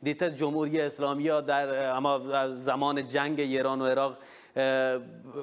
دیتر جمهوری اسلامی ها در، اه، اما زمان جنگ ایران و عراق، اه،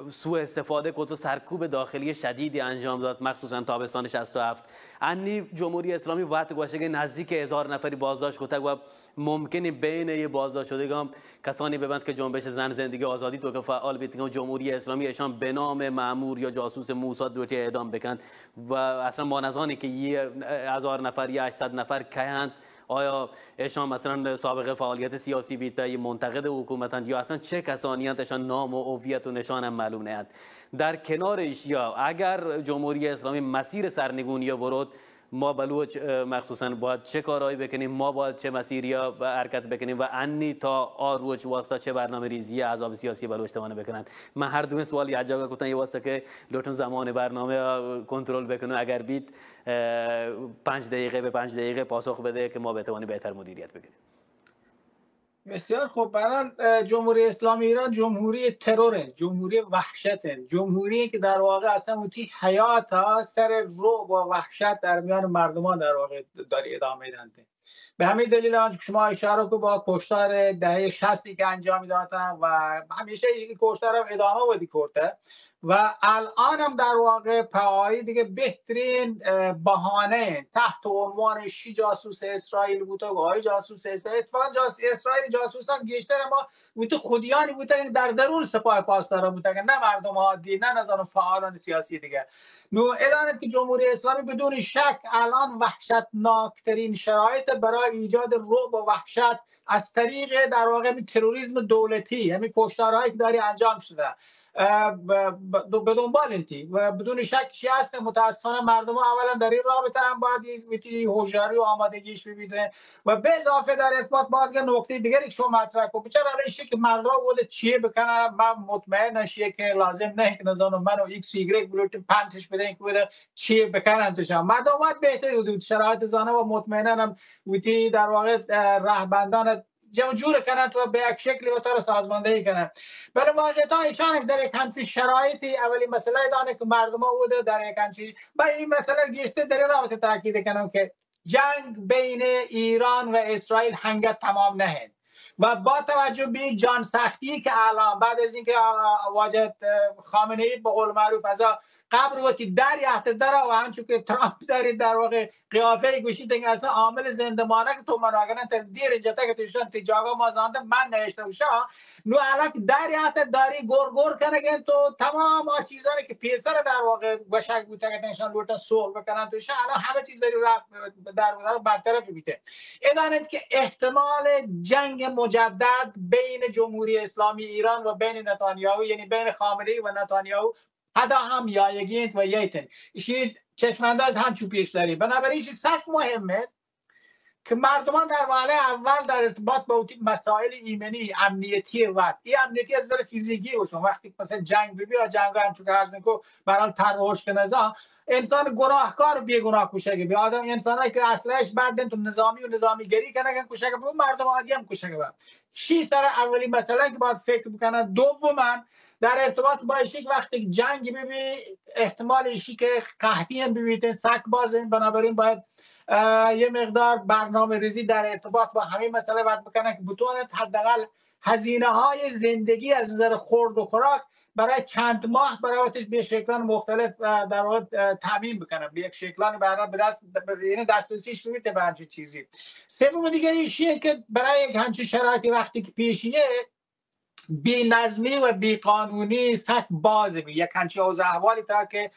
سوء استفاده کرد و سرکوب داخلی شدیدی انجام داد، مخصوصاً تابستان شصت و هفت. انی جمهوری اسلامی وقت گوشگه نزدیک هزار نفری بازداشت کتگ و ممکنه بین یه بازداشت شدگان کسانی ببند که جنبش زن زندگی آزادی تو که فعال بیتگان، جمهوری اسلامی اشان به نام مأمور یا جاسوس موساد روچه اعدام بکند و اصلاً ما نزانیم که یه هزار نفر یا هشتصد نفر کیند. آیا اشان مثلاً سابقه فعالیت سیاسی بیته، یه منتقد حکومتند، یا اصلاً چه کسانی انت؟ اشان نام و هویت و نشان هم معلوم نیند. در کنار اشیا، اگر جمهوری اسلامی مسیر سرنگونی برد، ما بلوچ، اه، مخصوصاً باید چه کارهایی بکنیم؟ ما باید چه مسیریا حرکت بکنیم و انی تا آ روچ واسطه چه برنامه ریزی احزاب سیاسی بلوچ توانه بکنند؟ من هر دو سوال یک جاگه کتن، یه واسطه که لوٹن زمان برنامه کنترل بکنم، اگر بیت، اه، پنج دقیقه به پنج دقیقه پاسخ بده که ما بتوانیم بهتر مدیریت بکنیم. بسیار خوب. برحال، اه، جمهوری اسلامی ایران جمهوری ترور انت، جمهوری وحشت انت، جمهوری که در واقع اصلاً وتی حیات ها سر رعب و وحشت در میان مردمان در واقع داری ادامه دنت. به همین دلیل هم که شما اشاره کو با کشتار دهه شصتی که انجام دادن و همیشه این کشتار هم ادامه ودی کرده و الان هم در واقع پای دیگه بهترین، اه، بهانه تحت عنوان شی جاسوس اسرائیل بوده و آی جاسوس اسرائیل. اتفاقاً جاس-، اسرائیل جاسوسان گیشتر ما وتی خودیانی بوده که در درون سپاه پاسداران بوده که نه مردم عادی، نه نظر فعالان سیاسی دیگه. نو ادانت که جمهوری اسلامی بدون شک الان وحشتناکترین شرایط برای ایجاد رعب و وحشت از طریق در واقع همین تروریسم دولتی، همین کشتارهایی که داری انجام شده، اه، ب-، ب-، به دنبال انتی و بدون شک چی هست. متاسفانه مردم اولاً در این رابطه هم باید این، این هوشیاری و آمادگیش ببینه و به اضافه در ارتباط با دیگه نکته دیگری که شما مطرح کو، بچار الان ایشی که مردم بود چی بکنه، من مطمئن نشیه که لازم نه که نزانم من و ایکس و ایگرگ بلوتیم پنتش بدین که بوده چی بکنن توشان. مردم باید بهتر بود شرایط زانه و مطمئناً هم وتی در واقع، اه، رهبندان جمع جور کنند و به یک شکلی و طور سازماندهی کنند. بله، واقعیت ها ایشان در یک همچین شرایطی اولی مسئله دانه که مردم ها بوده در یک همچین، با این مسئله گیشتر در این رابطه تاکید کنم که جنگ بین ایران و اسرائیل هنگت تمام نهند و با توجه به جان سختی که الان بعد از اینکه، آ، واجه، اه، خامنه ای به قول معروف از قبر وتی در یهت در و همچون که ترامپ داری در واقع قیافه گوشی دنگ اصلاً عامل زندمانه که تو منو اگر انت دیر جتا که تشتن تی جاگا ما زانده من نهشته و شا نو الک در یهت داری گور گور کنگن تو تمام آ چیزانی که پیسر در واقع گوشک بوتا که تنشان لوٹا سول بکنن تو شا الان همه چیز داری را در، در برطرف بیته. ادانت که احتمال جنگ مجدد بین جمهوری اسلامی ایران و بین نتانیاهو، یعنی بین خامنه ای و نتانیاهو، پدا هم یایگی انت و یایت انت. ایشی چشمانداز همچو پیش داری. بنابراین ایشی سک مهم انت که مردمان در وهله اول در ارتباط با وتی مسائل ایمنی، امنیتی وت، این امنیتی از نظر فیزیکی و شما وقتی که مثلاً جنگ ببی یا جنگ همچون که عرض کو برحال تر روش که نزا، انسان گناهکار و بیگناه کشگی بی. آدم، انسانایی که اسلحه‌اش بردن تو نظامی و نظامی گری کنگن کشگی بی، مردم عادی هم کشگی بی. شی سر اولی مسئله که باید فکر بکنن. دوماً در ارتباط با ایشی که وقتی جنگ ببی، احتمال ایشی که قحطی هم ببیتن سک بازن، بنابراین باید، اه، یه مقدار برنامه ریزی در ارتباط با همین مسئله باید بکنن که بتواند حداقل هزینه های زندگی از نظر خورد و خوراک برای چند ماه برای وتش به شکلان مختلف، اه، در واقع، اه، تامین بکنن، به یک شکلانی برای به دست، به، یعنی دسترسیش ببیته به همچین چیزی. سوم دیگری ایشیه که برای یک همچین شرایطی وقتی که پیشیه، بی نظمی و بی قانونی سک باز بی. یک همچین اوضاع احوالی تا که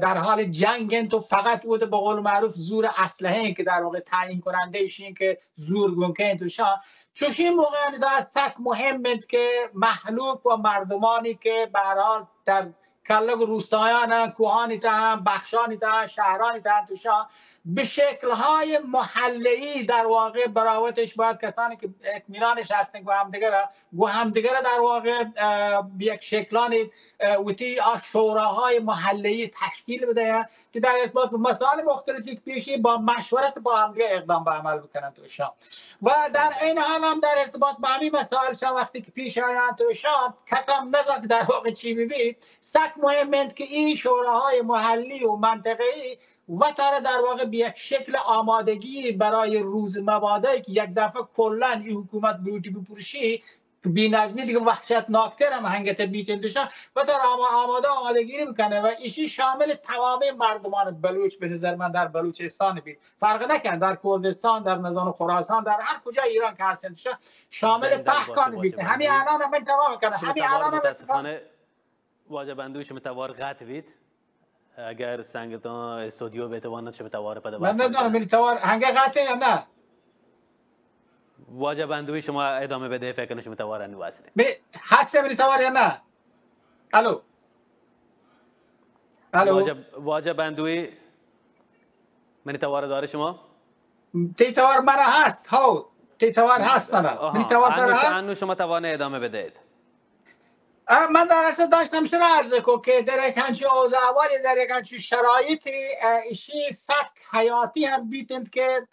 در حال جنگ انت و فقط او به قول معروف زور اسلحه انت که در واقع تعیین کننده ایشی انت که زور گون کن انت و شان. چوشین موقع دا سک مهم انت که مهلوک و مردمانی که به هر حال در کلگ و روستایان انت، کوهانی تهان، بخشانی تهان، شهرانی تهان توشان به شکل‌های محله‌ای در واقع براوتش باید کسانی که اطمینانش هستن گو همدیگر، گو همدیگر در واقع، اه، به یک شکلانی، اه، وتی آ شوراهای محله‌ای تشکیل بده که در ارتباط با مسائل مختلفی که پیشی با مشورت با همدیگر اقدام به عمل بکنن توشان. و در این حال هم در ارتباط با همین مسائل شان وقتی که پیش آیند توشان کس هم نزان که در واقع چی ببی. سک مهم انت که این شوراهای محلی و منطقه‌ای و تارا در واقع به یک شکل آمادگی برای روز مبادایی که یک دفعه کلاً این حکومت بروتی بپرشی، بی‌نظمی دیگه وحشتناکتر هم هنگت بیت انتشا و در آما-، آماده آمادگیری بکنه و ایشی شامل تمام مردمان بلوچ به نظر من در بلوچستان بیت. فرق نکن در کردستان، در نزان خراسان، در هر کجا ایران که هستن، شامل پهکان بیت. همین الان من تمام کنم. همین الان من متاسفانه واجه بندوی شما توار قطع بیت. اگر سنگتان استودیو بیت، وانا شما توار پدا من نزانم، منی توار هنگه قطعه یا نه؟ واجه بندوی شما ادامه بده، فکر کنم شما توار انو اصله. بری هسته منی توار یا نه؟ الو؟ الو؟ واجه، واجه بندوی، منی توار داره شما؟ تی توار من هست، هاو. تی توار هست من. آها. منی توار داره انو ش-، هست؟ انو شما توانه ادامه بدهید. اه، من در اصل داشتم شما عرض کو که در یک همچین اوضاع احوالی، در یک همچین شرایطی، اه، ایشی سک حیاتی هم بیتند که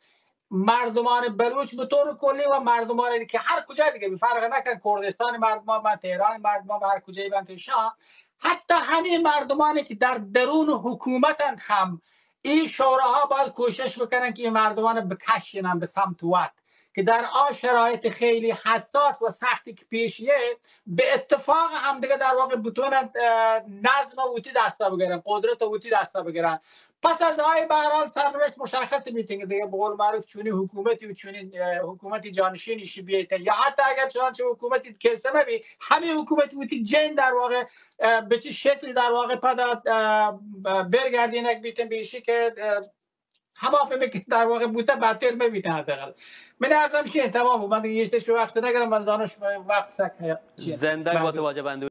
مردمان بلوچ به طور کلی و مردمان که هر کجا دیگه بی، فرق نکن، کردستان مردمان، من تهران مردمان، هر کجایی بند شاه، حتی همین مردمانی که در درون حکومتند هم، این شوراها باید کوشش بکنن که این مردمان بکشینن به سمت وقت که در آ شرایط خیلی حساس و سختی که پیشیه، به اتفاق هم دیگه در واقع بتونن، اه، نظم وتی دستا بگیرن، قدرت وتی دستا بگیرن. پس از آی به هر حال سرنوشت مشخص بیتین که دیگه به قول معروف چونی حکومتی و چونی، اه، حکومتی جانشینی شی بیایته، یا حتی اگر چنانچه حکومتی کسه نبی، همین حکومت وتی جن در واقع، اه، به چه شکلی در واقع پدا، اه، برگردینک بیتن به ایشی که، اه، هما فهمی که در واقع بوته بدتر می‌بیتن حداقل. من عرضم شین تمام بود. من دیگه ایشته شو وقت نگرم، من زانو شما وقت سک هیا. زنده بات واجه بندو.